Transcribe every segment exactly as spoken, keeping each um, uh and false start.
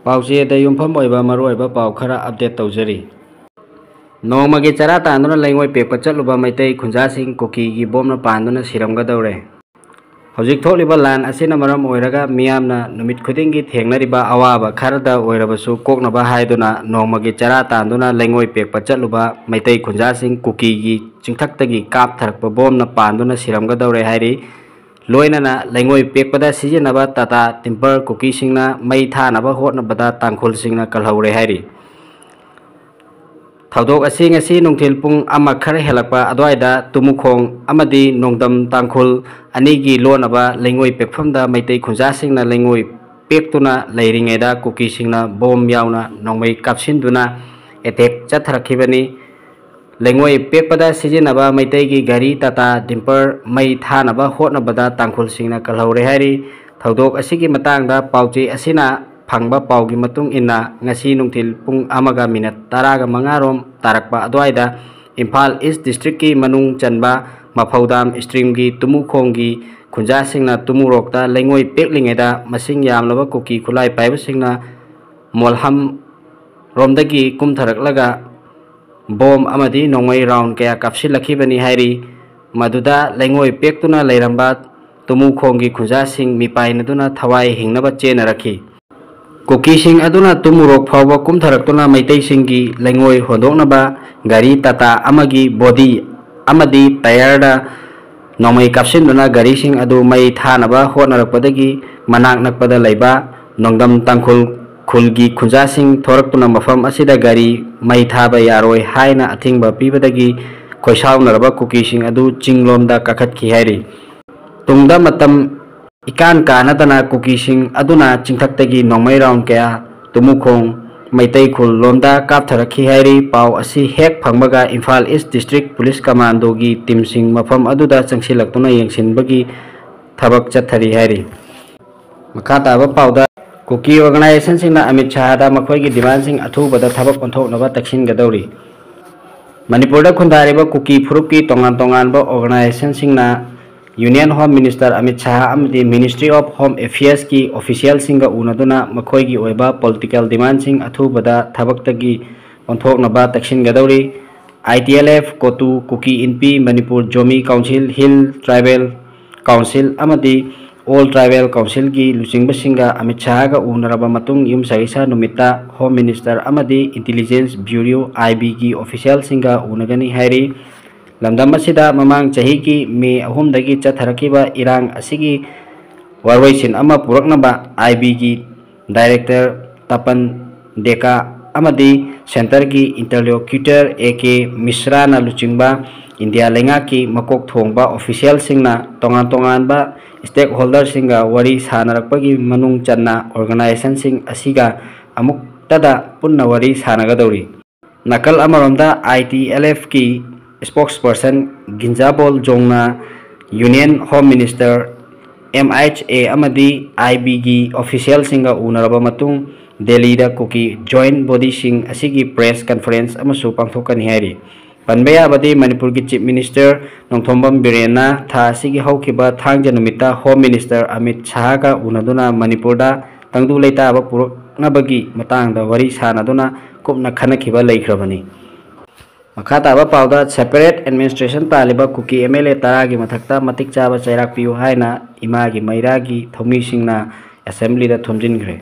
ꯄꯥꯎꯆꯦꯗ ꯌꯨꯝꯐꯝ ꯑꯣꯏꯕ ꯃꯔꯨꯑꯣꯏꯕ ꯄꯥꯎ ꯈꯔ ꯑꯞꯗꯦꯠ ꯇꯧꯖꯔꯤ꯫ ꯅꯣꯡꯃꯒꯤ ꯆꯔꯥ ꯇꯥꯟꯗꯨꯅ ꯂꯩꯉꯣꯏ ꯄꯦꯛꯄ ꯆꯠꯂꯨꯕ ꯃꯩꯇꯩ ꯈꯨꯟꯖꯥꯁꯤꯡ ꯀꯨꯀꯤꯒꯤ ꯕꯣꯝꯅ ꯄꯥꯟꯗꯨꯅ ꯁꯤꯔꯝꯒꯗꯧꯔꯦ꯫ ꯍꯧꯖꯤꯛ ꯊꯣꯛꯂꯤꯕ ꯂꯥꯟ ꯑꯁꯤꯅ ꯃꯔꯝ ꯑꯣꯏꯔꯒ ꯃꯤꯌꯥꯝꯅ ꯅꯨꯃꯤꯠ ꯈꯨꯗꯤꯡꯒꯤ ꯊꯦꯡꯅꯔꯤꯕ ꯑꯋꯥꯕ ꯈꯔꯗ ꯑꯣꯏꯔꯕꯁꯨ ꯀꯣꯛꯅꯕ ꯍꯥꯏꯗꯨꯅ ꯅꯣꯡꯃꯒꯤ ꯆꯔꯥ ꯇꯥꯟꯗꯨꯅ ꯂꯩꯉꯣꯏ ꯄꯦꯛꯄ ꯆꯠꯂꯨꯕ ꯃꯩꯇꯩ ꯈꯨꯟꯖꯥꯁꯤꯡ ꯀꯨꯀꯤꯒꯤ ꯆꯤꯡꯊꯛꯇꯒꯤ ꯀꯥꯞꯊꯔꯛꯄ ꯕꯣꯝꯅ ꯄꯥꯟꯗꯨꯅ ꯁꯤꯔꯝꯒꯗꯧꯔꯦ ꯍꯥꯏꯔꯤ꯫ ꯂꯣꯏꯅꯅ ꯂꯩꯉꯣꯏ ꯄꯦꯛꯄꯗ ꯁꯤꯖꯤꯟꯅꯕ ꯇꯥꯇꯥ ꯇꯤꯝꯄꯔ ꯀꯨꯀꯤꯁꯤꯡꯅ ꯃꯩ ꯊꯥꯅꯕ ꯍꯣꯠꯅꯕꯗ ꯇꯥꯡꯈꯨꯜꯁꯤꯡꯅ ꯀꯜꯍꯧꯔꯦ ꯍꯥꯏꯔꯤ꯫ ꯊꯧꯗꯣꯛ ꯑꯁꯤ ꯉꯁꯤ ꯅꯨꯡꯊꯤꯜ ꯄꯨꯡ ꯑꯃ ꯈꯔ ꯍꯦꯜꯂꯛꯄ ꯑꯗꯨꯋꯥꯏꯗ ꯇꯨꯃꯨꯈꯣꯡ ꯑꯃꯗꯤ ꯅꯣꯡꯗꯝ ꯇꯥꯡꯈꯨꯜ ꯑꯅꯤꯒꯤ ꯂꯣꯟꯅꯕ ꯂꯩꯉꯣꯏ ꯄꯦꯛꯐꯝꯗ ꯃꯩꯇꯩ ꯈꯨꯟꯖꯥꯁꯤꯡꯅ ꯂꯩꯉꯣꯏ ꯄꯦꯛꯇꯨꯅ ꯂꯩꯔꯤꯉꯩꯗ ꯀꯨꯀꯤꯁꯤꯡꯅ ꯕꯣꯝ ꯌꯥꯎꯅ ꯅꯣꯡꯃꯩ ꯀꯥꯞꯁꯤꯟꯗꯨꯅ ꯑꯦꯇꯦꯛ ꯆꯠꯊꯔꯛꯈꯤꯕꯅꯤ꯫ ꯂꯩꯉꯣꯏ ꯄꯦꯛꯄꯗ ꯁꯤꯖꯤꯟꯅꯕ ꯃꯩꯇꯩꯒꯤ ꯒꯥꯔꯤ ꯇꯥꯇꯥ ꯗꯤꯝꯄꯔ ꯃꯩ ꯊꯥꯅꯕ ꯍꯣꯠꯅꯕꯗ ꯇꯥꯡꯈꯨꯜꯁꯤꯡꯅ ꯀꯜꯍꯧꯔꯦ ꯍꯥꯏꯔꯤ꯫ ꯊꯧꯗꯣꯛ ꯑꯁꯤꯒꯤ ꯃꯇꯥꯡꯗ ꯄꯥꯎꯆꯦ ꯑꯁꯤꯅ ꯐꯪꯕ ꯄꯥꯎꯒꯤ ꯃꯇꯨꯡ ꯏꯟꯅ, ꯉꯁꯤ ꯅꯨꯡꯊꯤꯜ ꯄꯨꯡ ꯑꯃꯒ ꯃꯤꯅꯠ ꯇꯔꯥꯒ ꯃꯉꯥ ꯔꯣꯝ ꯇꯥꯔꯛꯄ ꯑꯗꯨꯋꯥꯏꯗ ꯏꯝꯐꯥꯜ ꯏꯁ ꯗꯤꯁꯇ꯭ꯔꯤꯛꯀꯤ ꯃꯅꯨꯡ ꯆꯟꯕ ꯃꯐꯧꯗꯥꯝ ꯁ꯭ꯇ꯭ꯔꯤꯝꯒꯤ ꯇꯨꯃꯨꯈꯣꯡꯒꯤ ꯈꯨꯟꯖꯥꯁꯤꯡꯅ ꯇꯨꯃꯨꯔꯣꯛꯇ ꯂꯩꯉꯣꯏ ꯄꯦꯛꯂꯤꯉꯩꯗ ꯃꯁꯤꯡ ꯌꯥꯝꯂꯕ ꯀꯨꯀꯤ ꯈꯨꯠꯂꯥꯏ ꯄꯥꯏꯕꯁꯤꯡꯅ ꯃꯣꯜꯍꯝ ꯔꯣꯝꯗꯒꯤ ꯀꯨꯝꯊꯔꯛꯂꯒ ꯕꯣꯝ ꯑꯃꯗꯤ ꯅꯣꯡꯃꯩ ꯔꯥꯎꯟ ꯀꯌꯥ ꯀꯥꯞꯁꯤꯜꯂꯛꯈꯤꯕꯅꯤ ꯍꯥꯏꯔꯤ꯫ ꯃꯗꯨꯗ ꯂꯩꯉꯣꯏ ꯄꯦꯛꯇꯨꯅ ꯂꯩꯔꯝꯕ ꯇꯨꯃꯨꯈꯣꯡꯒꯤ ꯈꯨꯟꯖꯥꯁꯤꯡ ꯃꯤꯄꯥꯏꯅꯗꯨꯅ ꯊꯋꯥꯏ ꯍꯤꯡꯅꯕ ꯆꯦꯟꯅꯔꯛꯈꯤ꯫ ꯀꯨꯀꯤꯁꯤꯡ ꯑꯗꯨꯅ ꯇꯨꯃꯨꯔꯣꯛ ꯐꯥꯎꯕ ꯀꯨꯝꯊꯔꯛꯇꯨꯅ ꯃꯩꯇꯩꯁꯤꯡꯒꯤ ꯂꯩꯉꯣꯏ ꯍꯣꯟꯗꯣꯛꯅꯕ ꯒꯥꯔꯤ ꯇꯥꯇꯥ ꯑꯃꯒꯤ ꯕꯣꯗꯤ ꯑꯃꯗꯤ ꯇꯌꯥꯔꯗ ꯅꯣꯡꯃꯩ ꯀꯥꯞꯁꯤꯟꯗꯨꯅ ꯒꯥꯔꯤꯁꯤꯡ ꯑꯗꯨ ꯃꯩ ꯊꯥꯅꯕ ꯍꯣꯠꯅꯔꯛꯄꯗꯒꯤ ꯃꯅꯥꯛ ꯅꯛꯄꯗ ꯂꯩꯕ ꯅꯣꯡꯗꯝ ꯇꯥꯡꯈꯨꯜ ꯈꯨꯜꯒꯤ ꯈꯨꯟꯖꯥꯁꯤꯡ ꯊꯣꯔꯛꯇꯨꯅ ꯃꯐꯝ ꯑꯁꯤꯗ ꯒꯥꯔꯤ ꯃꯩ ꯊꯥꯕ ꯌꯥꯔꯣꯏ ꯍꯥꯏꯅ ꯑꯊꯤꯡꯕ ꯄꯤꯕꯗꯒꯤ ꯈꯣꯏꯁꯥꯎꯅꯔꯕ ꯀꯨꯀꯤꯁꯤꯡ ꯑꯗꯨ ꯆꯤꯡꯂꯣꯝꯗ ꯀꯥꯈꯠꯈꯤ ꯍꯥꯏꯔꯤ꯫ ꯇꯨꯡꯗ ꯃꯇꯝ ꯏꯀꯥꯟ ꯀꯥꯅꯗꯅ ꯀꯨꯀꯤꯁꯤꯡ ꯑꯗꯨꯅ ꯆꯤꯡꯊꯛꯇꯒꯤ ꯅꯣꯡꯃꯩ ꯔꯥꯎꯟ ꯀꯌꯥ ꯇꯨꯃꯨꯈꯣꯡ ꯃꯩꯇꯩ ꯈꯨꯜ ꯂꯣꯝꯗ ꯀꯥꯞꯊꯔꯛꯈꯤ ꯍꯥꯏꯔꯤ꯫ ꯄꯥꯎ ꯑꯁꯤ ꯍꯦꯛ ꯐꯪꯕꯒ ꯏꯝꯐꯥꯜ ꯏꯁ ꯗꯤꯁꯇ꯭ꯔꯤꯛ ꯄꯨꯂꯤꯁ ꯀꯃꯥꯟꯗꯣꯒꯤ ꯇꯤꯝꯁꯤꯡ ꯃꯐꯝ ꯑꯗꯨꯗ ꯆꯪꯁꯤꯜꯂꯛꯇꯨꯅ ꯌꯦꯡꯁꯤꯟꯕꯒꯤ ꯊꯕꯛ ꯆꯠꯊꯔꯤ ꯍꯥꯏꯔꯤ꯫ ꯃꯈꯥ ꯇꯥꯕ ꯄꯥꯎꯗ, ꯀꯨꯀꯤ ꯑꯣꯔꯒꯅꯥꯏꯖꯦꯁꯟꯁꯤꯡꯅ ꯑꯃꯤꯠ ꯁꯥꯍꯗ ꯃꯈꯣꯏꯒꯤ ꯗꯤꯃꯥꯟꯁꯤꯡ ꯑꯊꯨꯕꯗ ꯊꯕꯛ ꯑꯣꯟꯊꯣꯛꯅꯕ ꯇꯛꯁꯤꯟꯒꯗꯧꯔꯤ꯫ ꯃꯅꯤꯄꯨꯔꯗ ꯈꯨꯟꯗꯥꯔꯤꯕ ꯀꯨꯀꯤ ꯐꯨꯔꯨꯞꯀꯤ ꯇꯣꯉꯥꯟ ꯇꯣꯉꯥꯟꯕ ꯑꯣꯔꯒꯅꯥꯏꯖꯦꯁꯟꯁꯤꯡꯅ Union Home Minister Amit Shah ꯑꯃꯗꯤ Ministry of Home Affairs ꯀꯤ official ꯁꯤꯡꯒ ꯎꯅꯗꯨꯅ ꯃꯈꯣꯏꯒꯤ ꯑꯣꯏꯕ political demand ꯁꯤꯡ ꯑꯊꯨꯕꯗ ꯊꯕꯛꯇꯒꯤ ꯑꯣꯟꯊꯣꯛꯅꯕ ꯇꯛꯁꯤꯟꯒꯗꯧꯔꯤ꯫ I T L F, COTU, Kuki Inpi, Manipur Zomi council, hill tribal council ꯑꯃꯗꯤ ꯑꯣꯜ ꯇ꯭ꯔꯥꯏꯕꯦꯜ ꯀꯥꯎꯟꯁꯤꯜꯒꯤ ꯂꯨꯆꯤꯡꯕꯁꯤꯡꯒ ꯑꯃꯤꯠ ꯁꯥꯍꯒ ꯎꯅꯔꯕ ꯃꯇꯨꯡ, ꯌꯨꯝꯁꯀꯩꯁ ꯅꯨꯃꯤꯠꯇ Home Minister ꯑꯃꯗꯤ Intelligence Bureau, I B ꯒꯤ official ꯁꯤꯡꯒ ꯎꯅꯒꯅꯤ ꯍꯥꯏꯔꯤ꯫ ꯂꯝꯗꯝ ꯑꯁꯤꯗ ꯃꯃꯥꯡ ꯆꯍꯤꯒꯤ ꯃꯦ ꯑꯍꯨꯝꯗꯒꯤ ꯆꯠꯊꯔꯛꯈꯤꯕ ꯏꯔꯥꯡ ꯑꯁꯤꯒꯤ ꯋꯥꯔꯣꯏꯁꯤꯟ ꯑꯃ ꯄꯨꯔꯛꯅꯕ I B ꯒꯤ director ꯇꯄꯟ ꯗꯦꯀꯥ ꯑꯃꯗꯤ centre ꯒꯤ interlocutor A K ꯃꯤꯁ꯭ꯔꯥꯅ ꯂꯨꯆꯤꯡꯕ ꯏꯟꯗꯤꯌꯥ ꯂꯩꯉꯥꯛꯀꯤ ꯃꯀꯣꯛ ꯊꯣꯡꯕ official ꯁꯤꯡꯅ ꯇꯣꯉꯥꯟ ꯇꯣꯉꯥꯟꯕ stakeholder ꯁꯤꯡꯒ ꯋꯥꯔꯤ ꯁꯥꯅꯔꯛꯄꯒꯤ ꯃꯅꯨꯡ ꯆꯟꯅ organization ꯁꯤꯡ ꯑꯁꯤꯒ ꯑꯃꯨꯛꯇꯗ ꯄꯨꯟꯅ ꯋꯥꯔꯤ ꯁꯥꯅꯒꯗꯧꯔꯤ꯫ ꯅꯥꯀꯜ ꯑꯃꯔꯣꯝꯗ, I T L F ꯀꯤ spokesperson ꯒꯤꯟꯖꯥꯕꯣꯜ ꯖꯣꯡꯅ Union Home Minister, M H A ꯑꯃꯗꯤ I B ꯒꯤ official ꯁꯤꯡꯒ ꯎꯅꯔꯕ ꯃꯇꯨꯡ, ꯗꯦꯜꯂꯤꯗ ꯀꯨꯀꯤ joint body ꯁꯤꯡ ꯑꯁꯤꯒꯤ press conference ꯑꯃꯁꯨ ꯄꯥꯡꯊꯣꯛꯀꯅꯤ ꯍꯥꯏꯔꯤ꯫ ꯄꯟꯕ ꯌꯥꯕꯗꯤ, ꯃꯅꯤꯄꯨꯔꯒꯤ Chief Minister ꯅꯣꯡꯊꯣꯝꯕꯝ ꯕꯤꯔꯦꯟꯅ ꯊꯥ ꯑꯁꯤꯒꯤ ꯍꯧꯈꯤꯕ ꯊꯥꯡꯖ ꯅꯨꯃꯤꯠꯇ Home Minister ꯑꯃꯤꯠ ꯁꯥꯍꯒ ꯎꯅꯗꯨꯅ ꯃꯅꯤꯄꯨꯔꯗ ꯇꯪꯗꯨ ꯂꯩꯇꯥꯕ ꯄꯨꯔꯛꯅꯕꯒꯤ ꯃꯇꯥꯡꯗ ꯋꯥꯔꯤ ꯁꯥꯅꯗꯨꯅ ꯀꯨꯞꯅ ꯈꯟꯅꯈꯤꯕ ꯂꯩꯈ꯭ꯔꯕꯅꯤ꯫ ꯃꯈꯥ ꯇꯥꯕ ꯄꯥꯎꯗ, separate administration ꯇꯥꯜꯂꯤꯕ Kuki M L A ꯇꯔꯥꯒꯤ ꯃꯊꯛꯇ ꯃꯇꯤꯛ ꯆꯥꯕ ꯆꯩꯔꯥꯛ ꯄꯤꯌꯨ ꯍꯥꯏꯅ ꯏꯃꯥꯒꯤ ꯃꯩꯔꯥꯒꯤ ꯊꯧꯃꯤꯁꯤꯡꯅ assembly ꯗ ꯊꯣꯝꯖꯤꯟꯈ꯭ꯔꯦ꯫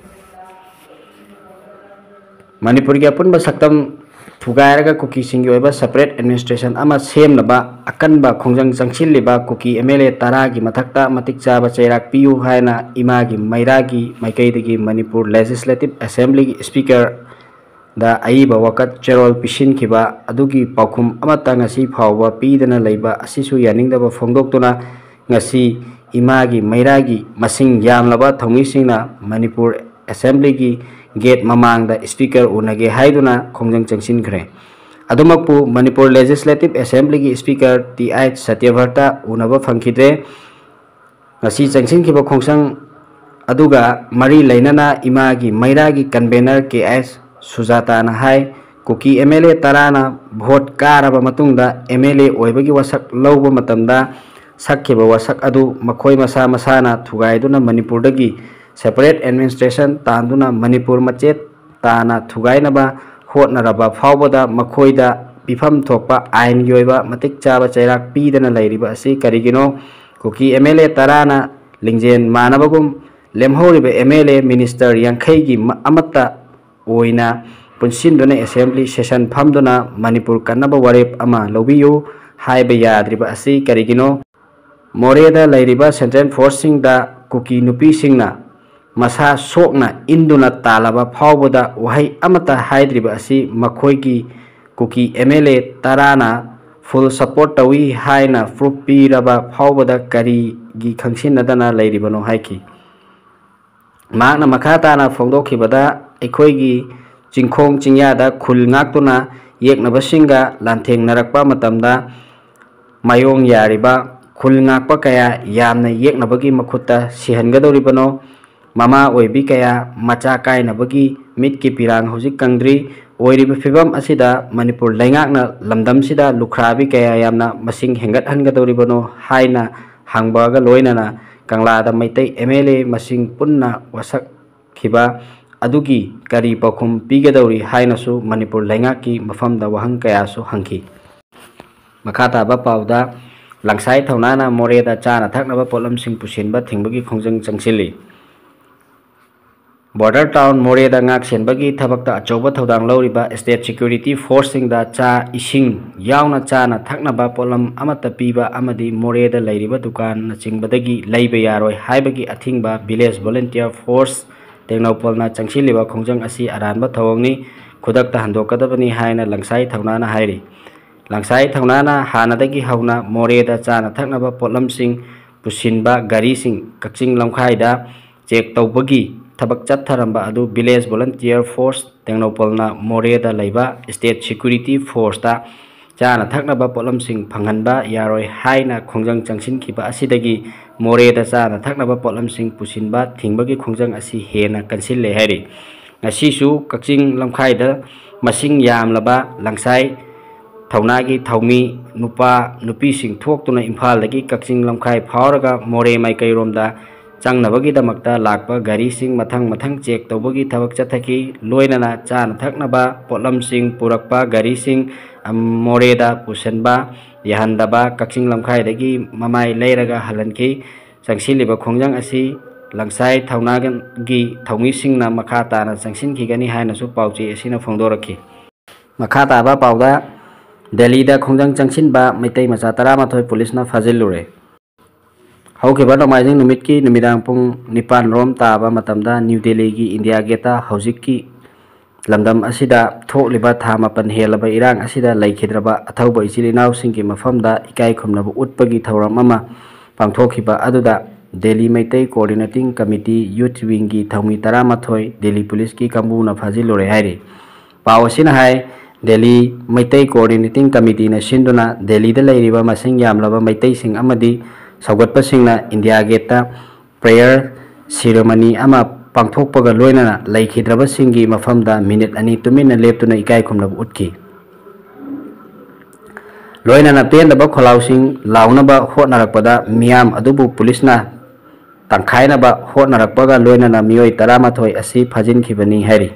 ꯃꯅꯤꯄꯨꯔꯒꯤ ꯑꯄꯨꯟꯕ ꯁꯛꯇꯝ ꯊꯨꯒꯥꯏꯔꯒ ꯀꯨꯀꯤꯁꯤꯡꯒꯤ ꯑꯣꯏꯕ separate administration ꯑꯃ ꯁꯦꯝꯅꯕ ꯑꯀꯟꯕ ꯈꯣꯡꯖꯪ ꯆꯪꯁꯤꯜꯂꯤꯕ ꯀꯨꯀꯤ M L A ꯇꯔꯥꯒꯤ ꯃꯊꯛꯇ ꯃꯇꯤꯛ ꯆꯥꯕ ꯆꯩꯔꯥꯛ ꯄꯤꯌꯨ ꯍꯥꯏꯅ ꯏꯃꯥꯒꯤ ꯃꯩꯔꯥꯒꯤ ꯃꯥꯏꯀꯩꯗꯒꯤ ꯃꯅꯤꯄꯨꯔ Legislative Assembly ꯒꯤ Speaker ꯗ ꯑꯏꯕ ꯋꯥꯀꯠ ꯆꯦꯔꯣꯜ ꯄꯤꯁꯤꯟꯈꯤꯕ ꯑꯗꯨꯒꯤ ꯄꯥꯎꯈꯨꯝ ꯑꯃꯠꯇ ꯉꯁꯤ ꯐꯥꯎꯕ ꯄꯤꯗꯅ ꯂꯩꯕ ꯑꯁꯤꯁꯨ ꯌꯥꯅꯤꯡꯗꯕ ꯐꯣꯡꯗꯣꯛꯇꯨꯅ, ꯉꯁꯤ ꯏꯃꯥꯒꯤ ꯃꯩꯔꯥꯒꯤ ꯃꯁꯤꯡ ꯌꯥꯝꯂꯕ ꯊꯧꯃꯤꯁꯤꯡꯅ ꯃꯅꯤꯄꯨꯔ Assembly ꯒꯤ gate ꯃꯃꯥꯡꯗ Speaker ꯎꯅꯒꯦ ꯍꯥꯏꯗꯨꯅ ꯈꯣꯡꯖꯪ ꯆꯪꯁꯤꯟꯈ꯭ꯔꯦ꯫ ꯑꯗꯨꯃꯛꯄꯨ, ꯃꯅꯤꯄꯨꯔ Legislative Assembly ꯒꯤ Speaker T I ꯁꯇ꯭ꯌꯕ꯭ꯔꯇ ꯎꯅꯕ ꯐꯪꯈꯤꯗ꯭ꯔꯦ꯫ ꯉꯁꯤ ꯆꯪꯁꯤꯟꯈꯤꯕ ꯈꯣꯡꯁꯪ ꯑꯗꯨꯒ ꯃꯔꯤ ꯂꯩꯅꯅ ꯏꯃꯥꯒꯤ ꯃꯩꯔꯥꯒꯤ convener K S ꯁꯨꯖꯥꯇꯥꯅ high, Kuki M L A ꯇꯔꯥꯅ vote ꯀꯥꯔꯕ ꯃꯇꯨꯡꯗ M L A ꯑꯣꯏꯕꯒꯤ ꯋꯥꯁꯛ ꯂꯧꯕ ꯃꯇꯝꯗ ꯁꯛꯈꯤꯕ ꯋꯥꯁꯛ ꯑꯗꯨ ꯃꯈꯣꯏ ꯃꯁꯥ ꯃꯁꯥꯅ ꯊꯨꯒꯥꯏꯗꯨꯅ ꯃꯅꯤꯄꯨꯔꯗꯒꯤ separate administration ꯇꯥꯟꯗꯨꯅ ꯃꯅꯤꯄꯨꯔ ꯃꯆꯦꯠ ꯇꯥꯅ ꯊꯨꯒꯥꯏꯅꯕ ꯍꯣꯠꯅꯔꯕ ꯐꯥꯎꯕꯗ ꯃꯈꯣꯏꯗ ꯄꯤꯐꯝ ꯊꯣꯛꯄ ꯑꯥꯏꯟꯒꯤ ꯑꯣꯏꯕ ꯃꯇꯤꯛ ꯆꯥꯕ ꯆꯩꯔꯥꯛ ꯄꯤꯗꯅ ꯂꯩꯔꯤꯕ ꯑꯁꯤ ꯀꯔꯤꯒꯤꯅꯣ? ꯀꯨꯀꯤ M L A ꯇꯔꯥꯅ ꯂꯤꯡꯖꯦꯜ ꯃꯥꯟꯅꯕꯒꯨꯝ ꯂꯦꯝꯍꯧꯔꯤꯕ M L A minister ꯌꯥꯡꯈꯩꯒꯤ ꯃ-, ꯑꯃꯠꯇ ꯑꯣꯏꯅ ꯄꯨꯟꯁꯤꯟꯗꯨꯅ assembly session ꯐꯝꯗꯨꯅ ꯃꯅꯤꯄꯨꯔ ꯀꯟꯅꯕ ꯋꯥꯔꯦꯞ ꯑꯃ ꯂꯧꯕꯤꯌꯨ ꯍꯥꯏꯕ ꯌꯥꯗ꯭ꯔꯤꯕ ꯑꯁꯤ ꯀꯔꯤꯒꯤꯅꯣ? ꯃꯣꯔꯦꯗ ꯂꯩꯔꯤꯕ central forceꯁꯤꯡꯗ ꯀꯨꯀꯤ ꯅꯨꯄꯤꯁꯤꯡꯅ ꯃꯁꯥ ꯁꯣꯛꯅ ꯏꯟꯗꯨꯅ ꯇꯥꯜꯂꯕ ꯐꯥꯎꯕꯗ ꯋꯥꯍꯩ ꯑꯃꯠꯇ ꯍꯥꯏꯗ꯭ꯔꯤꯕ ꯑꯁꯤ ꯃꯈꯣꯏꯒꯤ ꯀꯨꯀꯤ M L A ꯇꯔꯥꯅ full support ꯇꯧꯏ ꯍꯥꯏꯅ proof ꯄꯤꯔꯕ ꯐꯥꯎꯕꯗ ꯀꯔꯤꯒꯤ ꯈꯪꯁꯤꯟꯅꯗꯅ ꯂꯩꯔꯤꯕꯅꯣ ꯍꯥꯏꯈꯤ꯫ ꯃꯍꯥꯛꯅ ꯃꯈꯥ ꯇꯥꯅ ꯐꯣꯡꯗꯣꯛꯈꯤꯕꯗ, ꯑꯩꯈꯣꯏꯒꯤ ꯆꯤꯡꯈꯣꯡ ꯆꯤꯡꯌꯥꯗ ꯈꯨꯜ ꯉꯥꯛꯇꯨꯅ ꯌꯦꯛꯅꯕꯁꯤꯡꯒ ꯂꯥꯟꯊꯦꯡꯅꯔꯛꯄ ꯃꯇꯝꯗ ꯃꯥꯌꯣꯡ ꯌꯥꯔꯤꯕ ꯈꯨꯜ ꯉꯥꯛꯄ ꯀꯌꯥ ꯌꯥꯝꯅ ꯌꯦꯛꯅꯕꯒꯤ ꯃꯈꯨꯠꯇ ꯁꯤꯍꯟꯒꯗꯧꯔꯤꯕꯅꯣ? ꯃꯃꯥ ꯑꯣꯏꯕꯤ ꯀꯌꯥ ꯃꯆꯥ ꯀꯥꯏꯅꯕꯒꯤ ꯃꯤꯠꯀꯤ ꯄꯤꯔꯥꯡ ꯍꯧꯖꯤꯛ ꯀꯪꯗ꯭ꯔꯤ꯫ ꯑꯣꯏꯔꯤꯕ ꯐꯤꯕꯝ ꯑꯁꯤꯗ ꯃꯅꯤꯄꯨꯔ ꯂꯩꯉꯥꯛꯅ ꯂꯝꯗꯝꯁꯤꯗ ꯂꯨꯈ꯭ꯔꯥꯕꯤ ꯀꯌꯥ ꯌꯥꯝꯅ ꯃꯁꯤꯡ ꯍꯦꯟꯒꯠꯍꯟꯒꯗꯧꯔꯤꯕꯅꯣ ꯍꯥꯏꯅ ꯍꯪꯕꯒ ꯂꯣꯏꯅꯅ ꯀꯪꯂꯥꯗ ꯃꯩꯇꯩ M L A ꯃꯁꯤꯡ ꯄꯨꯟꯅ ꯋꯥꯁꯛꯈꯤꯕ ꯑꯗꯨꯒꯤ ꯀꯔꯤ ꯄꯥꯎꯈꯨꯝ ꯄꯤꯒꯗꯧꯔꯤ ꯍꯥꯏꯅꯁꯨ ꯃꯅꯤꯄꯨꯔ ꯂꯩꯉꯥꯛꯀꯤ ꯃꯐꯝꯗ ꯋꯥꯍꯪ ꯀꯌꯥꯁꯨ ꯍꯪꯈꯤ꯫ ꯃꯈꯥ ꯇꯥꯕ ꯄꯥꯎꯗ, ꯂꯪꯁꯥꯏ ꯊꯧꯅꯥꯅ ꯃꯣꯔꯦꯗ ꯆꯥꯅ ꯊꯛꯅꯕ ꯄꯣꯠꯂꯝꯁꯤꯡ ꯄꯨꯁꯤꯟꯕ ꯊꯤꯡꯕꯒꯤ ꯈꯣꯡꯖꯪ ꯆꯪꯁꯤꯜꯂꯤ꯫ Border town ꯃꯣꯔꯦꯗ ꯉꯥꯛ ꯁꯦꯟꯕꯒꯤ ꯊꯕꯛꯇ ꯑꯆꯧꯕ ꯊꯧꯗꯥꯡ ꯂꯧꯔꯤꯕ state security forceꯁꯤꯡꯗ ꯆꯥ, ꯏꯁꯤꯡ ꯌꯥꯎꯅ ꯆꯥꯅ ꯊꯛꯅꯕ ꯄꯣꯠꯂꯝ ꯑꯃꯠꯇ ꯄꯤꯕ ꯑꯃꯗꯤ ꯃꯣꯔꯦꯗ ꯂꯩꯔꯤꯕ ꯗꯨꯀꯥꯟꯅꯆꯤꯡꯕꯗꯒꯤ ꯂꯩꯕ ꯌꯥꯔꯣꯏ ꯍꯥꯏꯕꯒꯤ ꯑꯊꯤꯡꯕ village volunteer force ꯇꯦꯡꯅꯧꯄꯜꯅ ꯆꯪꯁꯤꯜꯂꯤꯕ ꯈꯣꯡꯖꯪ ꯑꯁꯤ ꯑꯔꯥꯟꯕ ꯊꯧꯑꯣꯡꯅꯤ, ꯈꯨꯗꯛꯇ ꯍꯟꯗꯣꯛꯀꯗꯕꯅꯤ ꯍꯥꯏꯅ ꯂꯪꯁꯥꯏ ꯊꯧꯅꯥꯅ ꯍꯥꯏꯔꯤ꯫ ꯂꯪꯁꯥꯏ ꯊꯧꯅꯥꯅ ꯍꯥꯟꯅꯗꯒꯤ ꯍꯧꯅ ꯃꯣꯔꯦꯗ ꯆꯥꯅ ꯊꯛꯅꯕ ꯄꯣꯠꯂꯝꯁꯤꯡ ꯄꯨꯁꯤꯟꯕ ꯒꯥꯔꯤꯁꯤꯡ ꯀꯛꯆꯤꯡ ꯂꯝꯈꯥꯏꯗ check ꯇꯧꯕꯒꯤ ꯊꯕꯛ ꯆꯠꯊꯔꯝꯕ ꯑꯗꯨ village volunteer force ꯇꯦꯡꯅꯧꯄꯜꯅ ꯃꯣꯔꯦꯗ ꯂꯩꯕ state security forceꯇ ꯆꯥꯅ ꯊꯛꯅꯕ ꯄꯣꯠꯂꯝꯁꯤꯡ ꯐꯪꯍꯟꯕ ꯌꯥꯔꯣꯏ ꯍꯥꯏꯅ ꯈꯣꯡꯖꯪ ꯆꯪꯁꯤꯟꯈꯤꯕ ꯑꯁꯤꯗꯒꯤ ꯃꯣꯔꯦꯗ ꯆꯥꯅ ꯊꯛꯅꯕ ꯄꯣꯠꯂꯝꯁꯤꯡ ꯄꯨꯁꯤꯟꯕ ꯊꯤꯡꯕꯒꯤ ꯈꯣꯡꯖꯪ ꯑꯁꯤ ꯍꯦꯟꯅ ꯀꯟꯁꯤꯜꯂꯦ ꯍꯥꯏꯔꯤ꯫ ꯉꯁꯤꯁꯨ ꯀꯛꯆꯤꯡ ꯂꯝꯈꯥꯏꯗ ꯃꯁꯤꯡ ꯌꯥꯝꯂꯕ ꯂꯪꯁꯥꯏ ꯊꯧꯅꯥꯒꯤ ꯊꯧꯃꯤ ꯅꯨꯄꯥ ꯅꯨꯄꯤꯁꯤꯡ ꯊꯣꯛꯇꯨꯅ ꯏꯝꯐꯥꯜꯗꯒꯤ ꯀꯛꯆꯤꯡ ꯂꯝꯈꯥꯏ ꯐꯥꯎꯔꯒ ꯃꯣꯔꯦ ꯃꯥꯏꯀꯩꯔꯣꯝꯗ ꯆꯪꯅꯕꯒꯤꯗꯃꯛꯇ ꯂꯥꯛꯄ ꯒꯥꯔꯤꯁꯤꯡ ꯃꯊꯪ ꯃꯊꯪ ꯆꯦꯛ ꯇꯧꯕꯒꯤ ꯊꯕꯛ ꯆꯠꯊꯈꯤ꯫ ꯂꯣꯏꯅꯅ ꯆꯥꯅ ꯊꯛꯅꯕ ꯄꯣꯠꯂꯝꯁꯤꯡ ꯄꯨꯔꯛꯄ ꯒꯥꯔꯤꯁꯤꯡ, ꯑꯝ, ꯃꯣꯔꯦꯗ ꯄꯨꯁꯤꯟꯕ ꯌꯥꯍꯟꯗꯕ ꯀꯛꯆꯤꯡ ꯂꯝꯈꯥꯏꯗꯒꯤ ꯃꯃꯥꯏ ꯂꯩꯔꯒ ꯍꯜꯍꯟꯈꯤ꯫ ꯆꯪꯁꯤꯜꯂꯤꯕ ꯈꯣꯡꯖꯪ ꯑꯁꯤ ꯂꯪꯁꯥꯏ ꯊꯧꯅꯥꯒꯤ ꯊꯧꯃꯤꯁꯤꯡꯅ ꯃꯈꯥ ꯇꯥꯅ ꯆꯪꯁꯤꯟꯈꯤꯒꯅꯤ ꯍꯥꯏꯅꯁꯨ ꯄꯥꯎꯆꯦ ꯑꯁꯤꯅ ꯐꯣꯡꯗꯣꯔꯛꯈꯤ꯫ ꯃꯈꯥ ꯇꯥꯕ ꯄꯥꯎꯗ, ꯗꯦꯜꯂꯤꯗ ꯈꯣꯡꯖꯪ ꯆꯪꯁꯤꯟꯕ ꯃꯩꯇꯩ ꯃꯆꯥ ꯇꯔꯥꯃꯥꯊꯣꯏ ꯄꯨꯂꯤꯁꯅ ꯐꯥꯖꯤꯜꯂꯨꯔꯦ꯫ ꯍꯧꯈꯤꯕ ꯅꯣꯡꯃꯥꯏꯖꯤꯡ ꯅꯨꯃꯤꯠꯀꯤ ꯅꯨꯃꯤꯗꯥꯡ ꯄꯨꯡ ꯅꯤꯄꯥꯟ ꯔꯣꯝ ꯇꯥꯕ ꯃꯇꯝꯗ ꯅ꯭ꯌꯨ ꯗꯦꯜꯂꯤꯒꯤ ꯏꯟꯗꯤꯌꯥ ꯒꯦꯠꯇ ꯍꯧꯖꯤꯛꯀꯤ ꯂꯝꯗꯝ ꯑꯁꯤꯗ ꯊꯣꯛꯂꯤꯕ ꯊꯥ ꯃꯥꯄꯟ ꯍꯦꯜꯂꯕ ꯏꯔꯥꯡ ꯑꯁꯤꯗ ꯂꯩꯈꯤꯗ꯭ꯔꯕ ꯑꯊꯧꯕ ꯏꯆꯤꯜ ꯏꯅꯥꯎꯁꯤꯡꯒꯤ ꯃꯐꯝꯗ ꯏꯀꯥꯏ ꯈꯨꯝꯅꯕ ꯎꯠꯄꯒꯤ ꯊꯧꯔꯝ ꯑꯃ ꯄꯥꯡꯊꯣꯛꯈꯤꯕ ꯑꯗꯨꯗ Delhi Meitei coordinating committee youth ꯋꯤꯡꯒꯤ ꯊꯧꯃꯤ ꯇꯔꯥꯃꯥꯊꯣꯏ ꯗꯦꯜꯂꯤ ꯄꯨꯂꯤꯁꯀꯤ ꯀꯥꯡꯕꯨꯅ ꯐꯥꯖꯤꯜꯂꯨꯔꯦ ꯍꯥꯏꯔꯤ꯫ ꯄꯥꯎ ꯑꯁꯤꯅ ꯍꯥꯏ, ꯗꯦꯜꯂꯤ ꯃꯩꯇꯩ ꯀꯣꯑꯣꯔꯗꯤꯅꯦꯇꯤꯡ ꯀꯃꯤꯇꯤꯅ ꯁꯤꯟꯗꯨꯅ ꯗꯦꯜꯂꯤꯗ ꯂꯩꯔꯤꯕ ꯃꯁꯤꯡ ꯌꯥꯝꯂꯕ ꯃꯩꯇꯩꯁꯤꯡ ꯑꯃꯗꯤ ꯁꯧꯒꯠꯄꯁꯤꯡꯅ ꯏꯟꯗꯤꯌꯥ ꯒꯦꯠꯇ ꯄ꯭ꯔꯦꯌꯔ ꯁꯤꯔꯃꯅꯤ ꯑꯃ ꯄꯥꯡꯊꯣꯛꯄꯒ ꯂꯣꯏꯅꯅ ꯂꯩꯈꯤꯗ꯭ꯔꯕꯁꯤꯡꯒꯤ ꯃꯐꯝꯗ ꯃꯤꯅꯤꯠ ꯑꯅꯤ ꯇꯨꯃꯤꯟꯅ ꯂꯦꯞꯇꯨꯅ ꯏꯀꯥꯏ ꯈꯨꯝꯅꯕ ꯎꯠꯈꯤ꯫ ꯂꯣꯏꯅꯅ ꯄꯦꯟꯗꯕ ꯈꯣꯜꯂꯥꯎꯁꯤꯡ ꯂꯥꯎꯅꯕ ꯍꯣꯠꯅꯔꯛꯄꯗ ꯃꯤꯌꯥꯝ ꯑꯗꯨꯕꯨ ꯄꯨꯂꯤꯁꯅ ꯇꯪꯈꯥꯏꯅꯕ ꯍꯣꯠꯅꯔꯛꯄꯒ ꯂꯣꯏꯅꯅ ꯃꯤꯑꯣꯏ ꯇꯔꯥꯃꯥꯊꯣꯏ ꯑꯁꯤ ꯐꯥꯖꯤꯟꯈꯤꯕꯅꯤ ꯍꯥꯏꯔꯤ꯫